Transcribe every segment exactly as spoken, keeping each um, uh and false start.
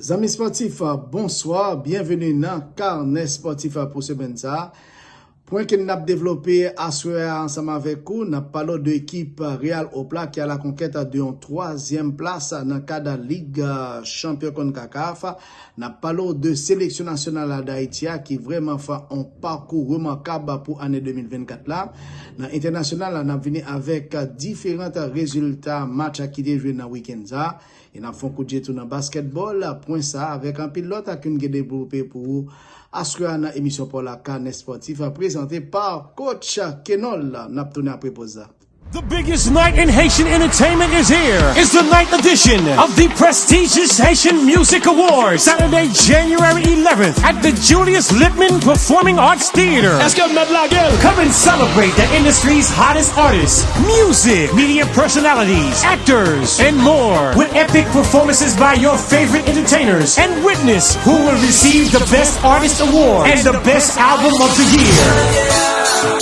Zanmi spòtif, bonswa, byenveni nan Karnè Spòtif pou semèn sa a. Pwen ke n ap devlope aswè a ansanm avèk ou, n ap pale w de ekip Real Hope la ki a la konkèt de yon twazyèm plas nan kad Lig Chanpyon konkakaf. N ap pale w de seleksyon nasyonal la Dayiti a ki vrèman fè yon pakou remakab pou ane de mil vennkat la. Nan entènasyonal la, n ap vini avèk diferan rezilta match ki te jwe nan wikenn sa a. E n ap fè yon kout je tou nan baskètbòl, pwen sa a avèk anpil lòt ke n gen devlope pou ou aswè a nan emisyon pa w la Karnè Spòtif, prezante pa coach Kenol. N ap tounen apre poz la. The biggest night in Haitian entertainment is here. It's the night edition of the prestigious Haitian Music Awards, Saturday, January eleventh, at the Julius Littman Performing Arts Theater. Èske m mèt lage l? Come and celebrate the industry's hottest artists, music, media personalities, actors, and more, with epic performances by your favorite entertainers, and witness who will receive the Best Artist Award and the Best Album of the Year.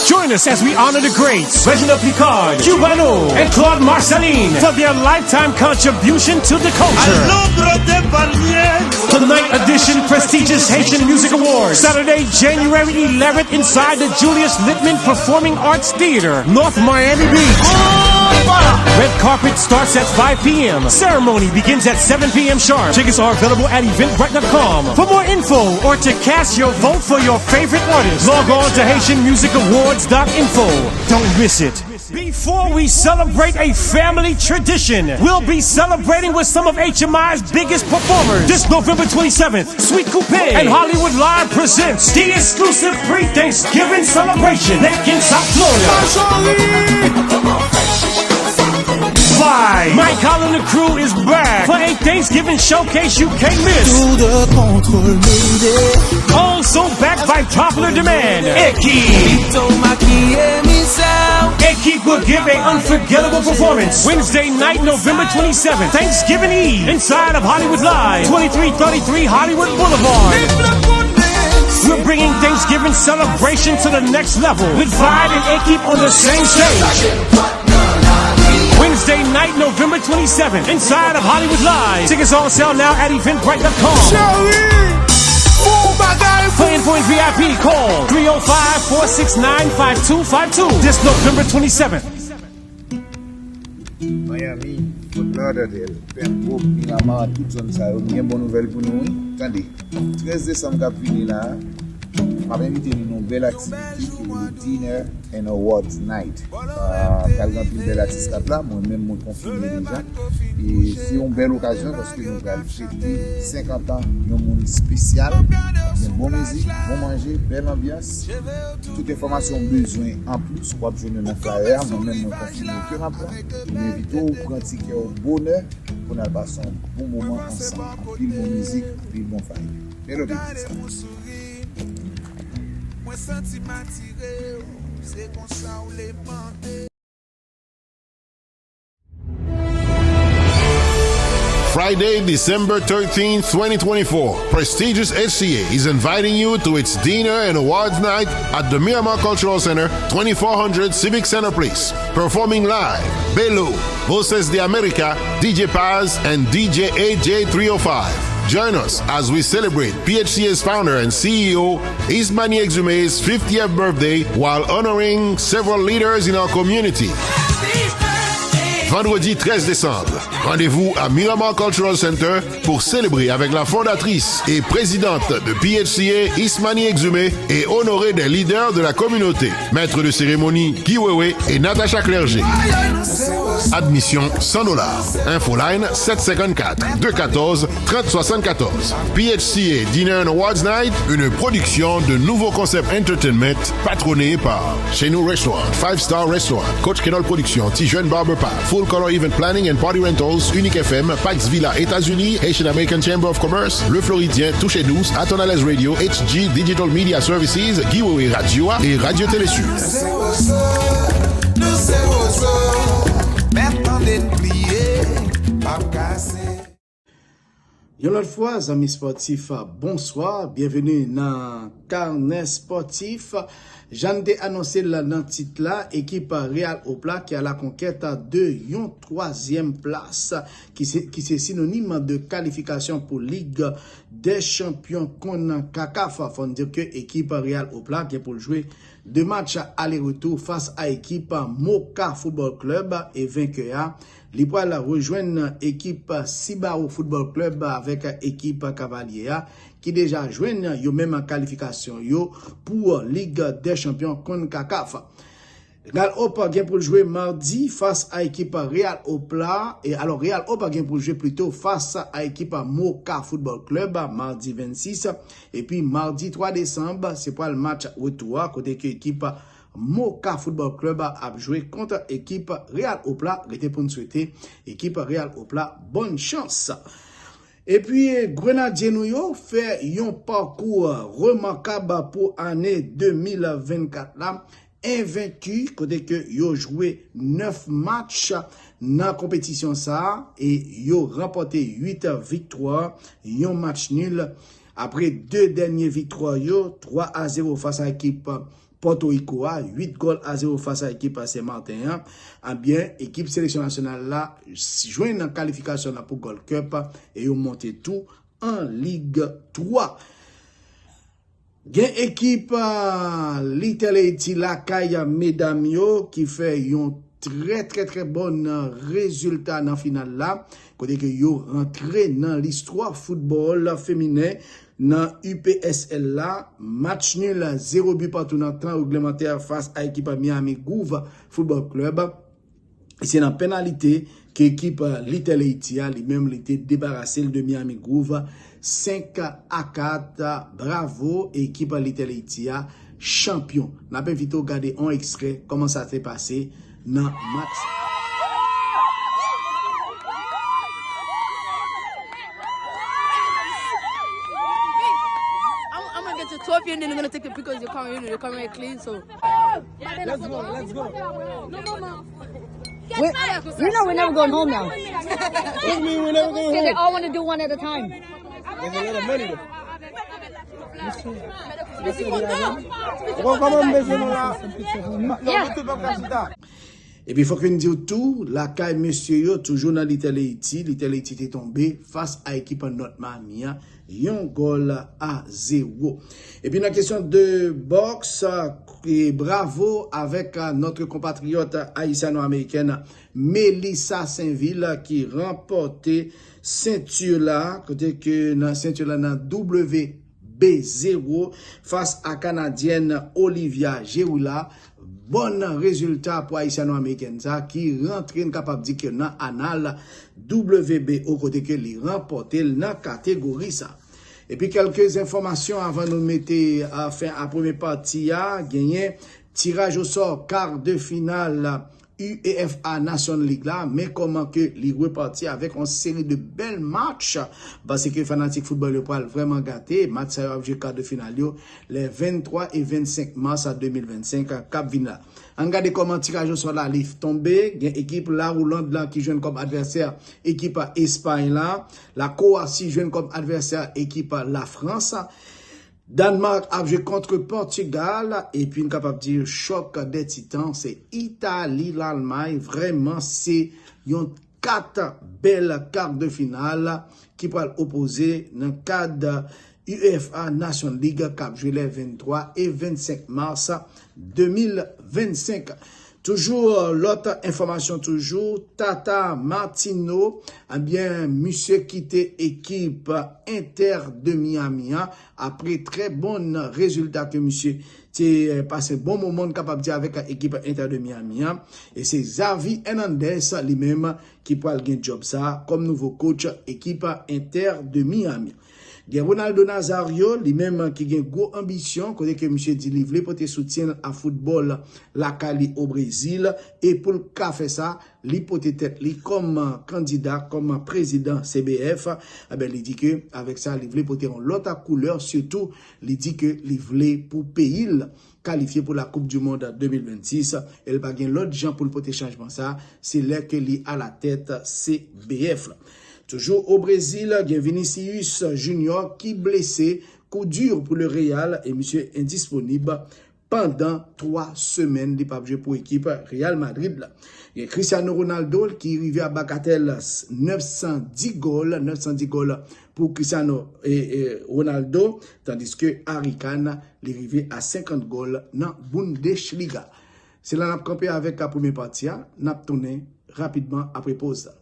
Join us as we honor the greats Reginald Picard, Cubano, and Claude Marcelin for their lifetime contribution to the culture. Al nombre de Palmier. The night edition prestigious Haitian Music Awards, Saturday, January eleventh, inside the Julius Littman Performing Arts Theater, North Miami Beach. Red carpet starts at five p.m. Ceremony begins at seven p.m. sharp. Tickets are available at eventbrite dot com. For more info or to cast your vote for your favorite artist, log on to haitian music awards dot info. Don't miss it. Before we celebrate a family tradition, we'll be celebrating with some of H M I's biggest performers this November twenty-seventh. Sweet Coupé and Hollywood Live presents the exclusive pre-Thanksgiving celebration back in South Florida. Fly! Mike Holland and crew is back for a Thanksgiving showcase you can't miss. Tour de contrôle, Mayday. Also backed by popular demand, Eki. Pito makiye mi sa. Eki will give a unforgettable performance Wednesday night, November twenty-seventh, Thanksgiving Eve, inside of Hollywood Live, twenty-three thirty-three Hollywood Boulevard. We're bringing Thanksgiving celebration to the next level with Vibe and Ekip on the same stage. Wednesday night, November twenty-seventh, inside of Hollywood Live. Tickets on sale now at eventbrite dot com. Cheri, bon bagay. For info and V I P, call three oh five, four six nine, five two five two. This November twenty-seventh. Miami, Fort Lauderdale, Pembroke, Miramar, tout zòn sa yo, m gen bon nouvèl pou nou, wi. Tande, trèz desanm k ap vini la a, m ap envite nou nan yon bèl aktivite ki rele Dinner and Awards Night. Ah, pral gen anpil bèl atis k ap la, mwen menm mwen konfime deja. E se yon bèl okazyon paske nou pral fete senkant an yon moun espesyal, gen bon mizik, bon manje, bèl anbyans. Tout enfòmasyon w bezwen anplis, w ap jwenn yo nan flyer a. Mwen menm, mwen konfime ke m ap la. E m envite w pran tikè w bonè pou n al pase yon bon moman ansanm. Anpil bon mizik, anpil bon vibe. Bèl oditris. Mwen santi m atire w, se konsa w le mande. Friday, December thirteenth, twenty twenty-four, prestigious H C A is inviting you to its dinner and awards night at the Miramar Cultural Center, twenty-four hundred Civic Center Place. Performing live, Belo, Voces de America, D J Paz, and D J A J three oh five. Join us as we celebrate P H C A's founder and C E O, Ismany Exume's fiftieth birthday while honoring several leaders in our community. Vendredi treize décembre, rendez-vous à Miramar Cultural Center pour célébrer avec la fondatrice et présidente de P H C A, Ismany Exumé, et honorer des leaders de la communauté, maître de cérémonie Guy Wewe et Natacha Clergé. Admission cent dollars. Infoline sept cinquante-quatre, deux quatorze, trente soixante-quatorze. P H C A Dinner and Awards Night, une production de Nouveau Concept Entertainment, patronnée par Chez Nous Restaurant, Five Star Restaurant, Coach Kenol Production, Ti Jeunes Barber Pub, Full Color Event Planning and Party Rentals, Unique F M, Pax Villa États-Unis, Haitian American Chamber of Commerce, Le Floridien, Touche Douce, Aton Alez Radio, H G Digital Media Services, Guy Wewe Radio et Radio Télé Sud. Yon lòt fwa, zanmi spòtif, bonswa. Byenveni nan Karnè Spòtif. Jan n te anonse l nan tit la, ekip Real Hope la ki a la konkèt de yon twazyèm plas, ki se, ki se sinonim de kalifikasyon pou Lig dè Chanpyon Konkakaf. Fò n di ke ekip Real Hope la gen pou l jwe de match ale retou fas a ekip Moka Football Club, e venkè a, li pral rejwenn ekip Cibao Football Club avèk ekip Kavalye a, ki deja jwenn yo menm kalifikasyon yo pou Lig dè Chanpyon Konkakaf. Real Hope gen pou l jwe madi fas a ekip Real Hope la. E alò, Real Hope gen pou l jwe plito fas a ekip Moka Football Club madi vennsis. Epi madi twa desanm, se pral match retou a, kote ke ekip Moka Football Club ap jwe kont ekip Real Hope la. Rete pou n swete ekip Real Hope la bòn chans. Epi, Grenadye nou yo fè yon pakou remakab pou ane de mil vennkat la. Envenki, kote ke yo jwe nèf match nan konpetisyon sa a, e yo ranpòte uit viktwa, yon match nil. Apre de dènye viktwa yo, twa a zewo fas a ekip Pòtoriko a, uit gòl a zewo fas a ekip Sen Maten an, ebyen, ekip seleksyon nasyonal la jwenn kalifikasyon nan pou Gold Cup e yo monte tou an Lig twa. Gen ekip, ah, Little Haiti lakay medam yo ki fè yon trè, trè, trè bòn rezilta nan final la, kote ke yo rantre nan listwa foutbòl feminen nan U P S L la. Match nul, zewo bi patou nan tan reglemantè fas a ekip Miami Groove Football Club. E se nan penalite ke ekip Little Haiti a, li menm, li te debarase l de Miami Groove, senk a kat. Bravo, ekip Little Haiti a, chanpyon. N ap envite w gade yon ekstrè kòman sa te pase nan match. I'm, I'm gonna get your trophy and then I'm gonna take the pictures. Your camera, you know, your camera is clean, so. Let's go, let's go. We, you know we're never going home now. What do you mean we never going Yeah, they home? All want to do one at a time. There's a lot of money though. Ou konn kòman m bezwen nou la? Yo, nou tout pa ka chita. Epi fòk n di w tou, lakay mesye yo toujou nan Little Haiti. Little Haiti te tonbe fas a ekip North Miami an, yon gòl a zewo. Epi nan kesyon de bòks, e bravo avèk, ah, notre compatriote haïtiano-américaine Melissa Sainvil ki ranpòte senti la, kote ke nan senti la nan W B zewo fas a Kanadyèn Olivia Gerula. Bòn rezilta pou Ayisyano-Amerikèn sa ki rantre, n kapab di ke nan anal W B O, kote ke li ranpòte l nan kategori sa. Epi kèlke enfòmasyon avan nou mete, a, fen a premye pati a, genyen tiraj osò kar de final U E F A Nation League la, men kòman ke li repati avèk yon seri de bèl match, paske fanatik foutbòl yo pral vrèman gate. Match sa yo ap jwe kar de final yo le venntwa e vennsenk mas de mil vennsenk k ap vin la. Ann gade kòman tiraj osò la li tonbe. Gen ekip La Hollande la ki jwenn kòm advèsè ekip Espay la. La Croatie jwenn kòm advèsè ekip Lafrans. Danmark ap jwe kont Pòtigal, epi n kapab di chòk dè titan, se Itali, Lalmay. Vrèman, se yon kat bèl kar de final ki pral opoze nan kad U E F A Nation League k ap jwe le venntwa e vennsenk mas de mil vennsenk. Toujou, lòt enfòmasyon toujou, Tata Martino, ebyen, misye kite ekip Inter de Miami an, apre trè bon rezilta ke misye te, eh, pase bon moman, n kapab di, avèk ekip Inter de Miami an. E se Xavi Hernandez li menm ki pral gen djòb sa kòm nouvo coach ekip Inter de Miami. Gen Ronaldo Nazario, li menm ki gen gwo anbisyon, kote ke misye di li vle pote soutyen l a foutbòl lakay li o Brezil, e pou l ka fè sa, li pote tèt li kòm kandida, kòm prezidan C B F. Ebyen, li di ke avèk sa, li vle pote yon lòt koulè, sitou li di ke li vle pou peyi l kalifye pou la Coupe du Monde de mil vennsis, e l pa gen lòt jan pou l pote chanjman sa, se lè ke li alatèt C B F la. Toujou o Brezil, gen Vinicius Junior ki blese, coup dur pou le Real, e misye endisponib pandan twa semèn li p ap jwe pou ekip Real Madrid la. Gen Cristiano Ronaldo ki rive a bagatèl nèf san di gòl, nèf san di gòl pou Cristiano e, e, Ronaldo, tandiske Harry Kane li rive a senkant gòl nan Bundesliga. Se la n ap kanpe avèk premye pati a, n ap tounen rapidman apre poz la.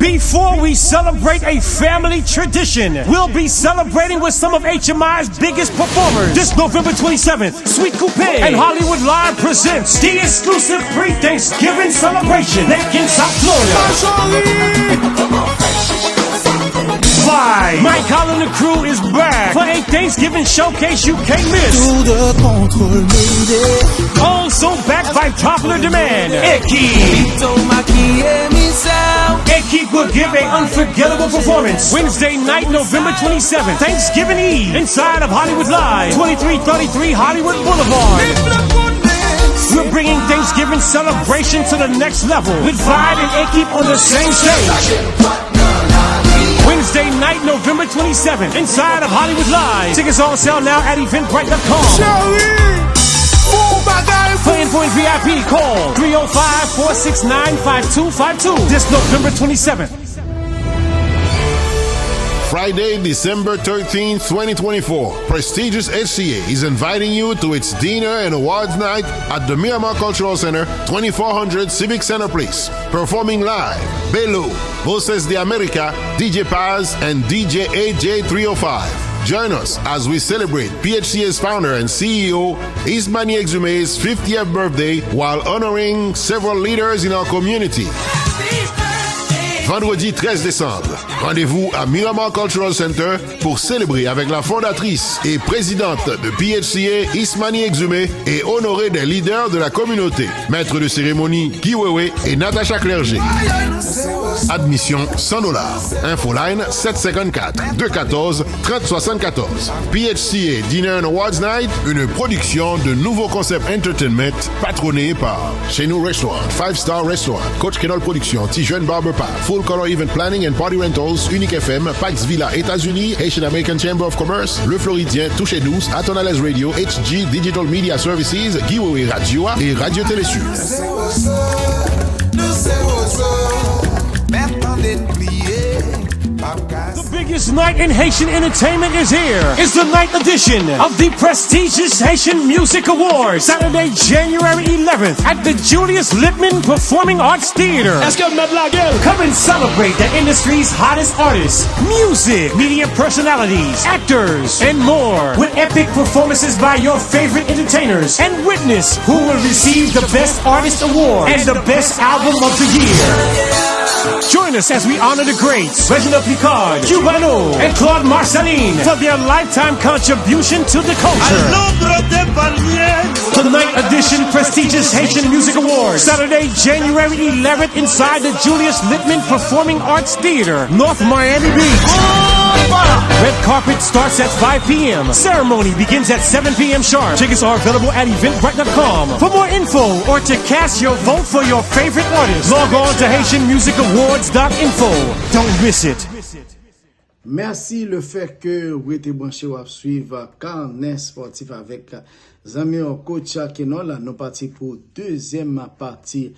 Before we celebrate a family tradition, we'll be celebrating with some of H M I's biggest performers. This November twenty-seventh, Sweet Coupe and Hollywood Live presents the exclusive pre-Thanksgiving celebration back in South Florida. Fly, Mike Holland and crew is back for a Thanksgiving showcase you can't miss. Sous de contrôle, Mayday. Also backed by popular demand. Eki. Eki will give an unforgettable performance Wednesday night, November twenty-seventh, Thanksgiving Eve, inside of Hollywood Live, twenty-three thirty-three Hollywood Boulevard. We're bringing Thanksgiving celebration to the next level with Vibe and Ekip on the same stage. Wednesday night, November twenty-seventh, inside of Hollywood Live. Tickets on sale now at eventbrite dot com. Cheri, bon bagay. For info and V I P, call three oh five, four six nine, five two five two. This November twenty-seventh. Friday, December thirteenth, twenty twenty-four, prestigious H C A is inviting you to its dinner and awards night at the Miramar Cultural Center, twenty-four hundred Civic Center Place. Performing live, Belo, Voces de America, D J Paz, and D J A J three oh five. Join us as we celebrate P H C A's founder and C E O, Ismani Exume's fiftieth birthday, while honoring several leaders in our community. Vendredi treize décembre, rendez-vous à Miramar Cultural Center pour célébrer avec la fondatrice et présidente de P H C A, Ismani Exumé, et honorer des leaders de la communauté, maître de cérémonie Guy Wewe et Natacha Clergé. Admission cent dollars. Infoline sept cinquante-quatre, deux quatorze, trente soixante-quatorze. P H C A Dinner and Awards Night, une production de Nouveau Concept Entertainment, patronné par Chez Nous Restaurant, Five Star Restaurant, Coach Kenol Production, Ti Jeune Barber Pub, Full Color Event Planning and Party Rentals, Unique F M, Pax Villa États-Unis, Haitian American Chamber of Commerce, Le Floridien, Touche Douce, Aton Alez Radio, H G Digital Media Services, Guy Wewe Radio et Radio Télé Sud. The biggest night in Haitian entertainment is here. It's the ninth edition of the prestigious Haitian Music Awards, Saturday, January eleventh, at the Julius Littman Performing Arts Theater. Èske m mèt lage l? Come and celebrate the industry's hottest artists, music, media personalities, actors, and more, with epic performances by your favorite entertainers, and witness who will receive the Best Artist Award and the Best Album of the Year. Join us as we honor the greats Reginald Picard, Cubano, and Claude Marcelin for their lifetime contribution to the culture. The ninth edition prestigious Haitian Music Awards, Saturday, January eleventh, inside the Julius Littman Performing Arts Theater, North Miami Beach. Red carpet starts at five p.m. Ceremony begins at seven p.m. sharp. Tickets are available at eventbrite dot com. For more info or to cast your vote for your favorite artist, log on to haitian music awards dot info. Don't miss it. Mèsi lefètke w rete branche, w ap swiv Kanè Spòtif avèk zanmi w, Coach Kenol. Nou pati pou dezyèm pati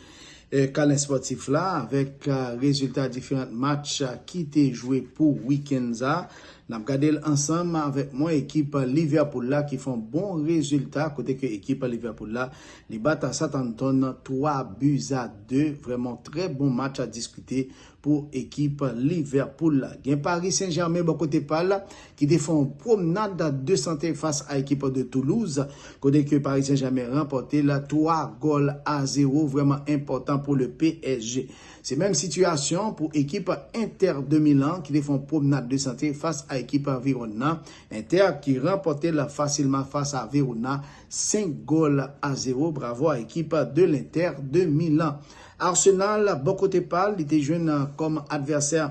eh, Kanè Spòtif la avèk eh, rezilta diferan match eh, ki te jwe pou wikenn sa. N ap gade l ansanm avèk mwen, ekip Liverpool la ki fè yon bon rezilta, kote ke ekip Liverpool la li bat Southampton twa bi a de. Vrèman trè bon match a diskite pou ekip Liverpool la. Gen Paris Saint-Germain bò kote pa l ki te fè yon pwomnad de sante fas a ekip de Toulouse, kote ke Paris Saint-Germain ranpòte l twa gòl a zewo, vrèman enpòtan pou le P S G. Se menm sitiyasyon pou ekip Inter de Milan ki te fè yon pwomnad de sante fas a ekip Verona. Inter ki ranpòte l fasilman fas a Verona, senk gòl a zewo. Bravo a ekip de l'Inter de Milan. Arsenal, bò kote pa l, li te jwenn kòm advèsè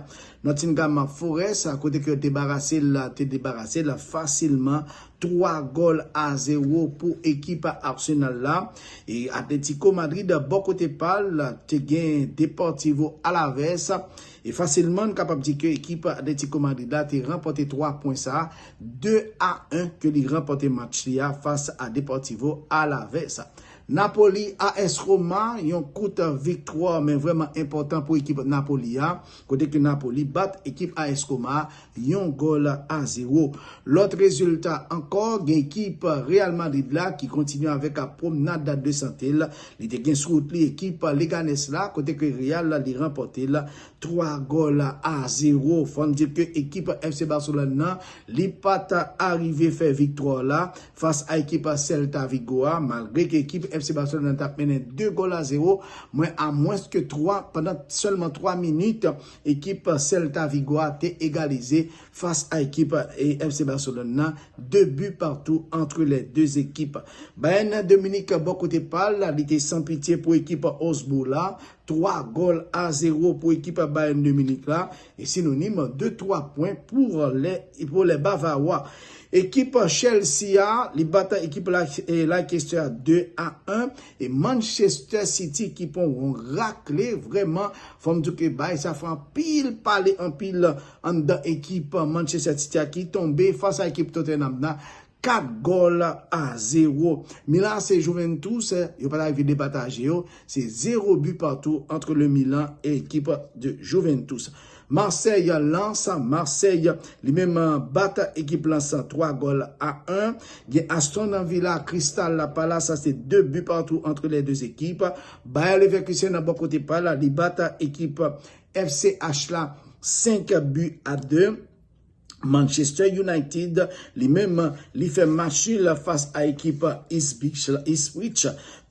Nottingham Forest, kote ke yo debarase l, te debarase l fasilman twa gòl a zewo pou ekip Arsenal la. E Atletico Madrid, bò kote pa l, te gen Deportivo Alaves. E fasilman, n kapab di ke ekip Atletico Madrid la te ranpòte twa pwen sa, de a en ke li ranpòte match li a fas a Deportivo Alaves. Napoli, A S Roma, yon kout viktwa, men vrèman enpòtan pou ekip Napoli a, kote ke Napoli bat ekip A S Roma yon gòl a zewo. Lòt rezilta ankò, gen ekip Real Madrid la ki kontinye avèk pwomnad de sante l. Li te gen sou wout li ekip Leganes la, kote ke Real la li ranpòte l twa gòl a zewo. Fò n di ke ekip F C Barcelone nan, li pa t arive fè viktwa la fas a ekip Celta Vigo a, malgre ke ekip F C Barcelone nan t ap mennen de gòl a zewo, mwen a mwens ke twa, pandan sèlman twa minit, ekip Celta Vigo a te egalize fas a ekip, e, F C Barcelone nan, de bi patou entre les deux équipes. Bayern de Munich, bò kote pa l, li te san pitye pou ekip Augsbourg la, twa gòl a zewo pou ekip Bayern de Munich la, e sinonim de twa pwen pou lè, pou lè Bavawa. Ekip Chelsea a, li bat ekip la, e, Leicester a de a en, e Manchester City ki pran yon rakle, vrèman, fò m di ke bay sa fè anpil pale, anpil anndan ekip Manchester City a ki tonbe fas a ekip Tottenham nan, kat gòl a zewo. Milan se Juventus, yo pa t arive depataje yo, se zewo bi patou entre le Milan e ekip de Juventus. Marseille, Lens, Marseille, li menm bat ekip Lens twa gòl a en. Gen Aston Villa, Crystal Palace, sa se de bi patou entre les deux équipes. Bayer Leverkusen nan bò kote pa l, li bat ekip F C H la senk bi a de. Manchester United, li menm, li fè match nul fas a ekip Ipswich, Ipswich,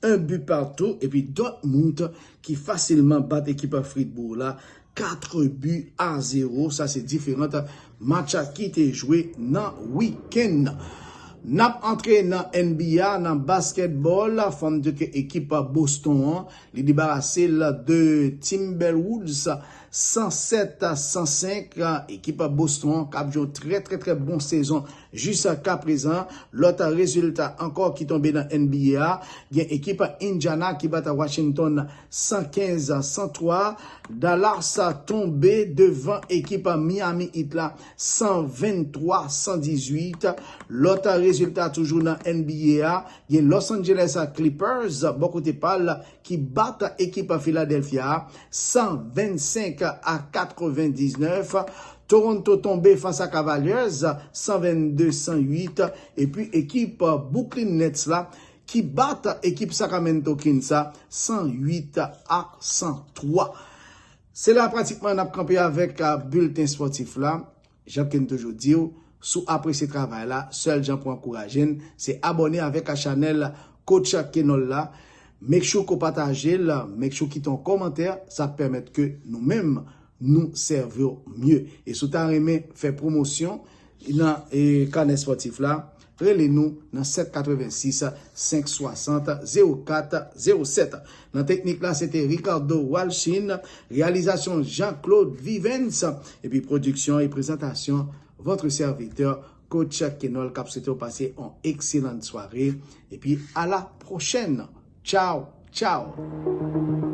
un but partout, epi Dortmund ki fasilman bat ekip Fribourg la, quatre buts à zéro. Sa se diferan match ki te jwe nan wikenn nan. N ap antre nan N B A, nan basketball, fò m di ke ekip Boston an, li debarase l de Timberwolves, san sèt a san senk, ekip Boston an k ap jwe yon trè, trè, trè bon sezon jiskaprezan. Lòt rezilta ankò ki tonbe nan N B A a, gen ekip Indiana ki bat Washington san kenz a san twa. Dallas tonbe devan ekip Miami Heat la, san venntwa a san dizuit. Lòt rezilta toujou nan N B A a, gen Los Angeles Clippers, bò kote pa l, ki bat ekip Philadelphia a, san vennsenk a katrevendiznèf. Toronto tonbe fas a Cavaliers, san vennde a san uit. Epi ekip Brooklyn Nets la, ki bat ekip Sacramento Kings la, san uit a san twa. Se la pratikman n ap kanpe avèk, a, bilten spòtif la. Jan ke n toujou di w, si w apresye travay la, sèl jan pou ankouraje n, se abòne avèk a chanèl Coach Kenol la. Make sure ke w pataje l, make sure w kite yon kòmantè, sa ap pèmèt ke nou menm, nou sèvi w mye. E si w ta renmen fè pwomosyon nan, e, kanè spòtif la, rele nou nan sèt katrevensis, senk swasant, zewo kat zewo sèt. Nan teknik la, se te Ricardo Walchin, reyalizasyon Jean-Claude Vivens, epi pwodiksyon e prezantasyon, votre serviteur, Coach Kenol, k ap swete w pase yon ekselan sware, epi a la pwochèn. Tchaw, tchaw.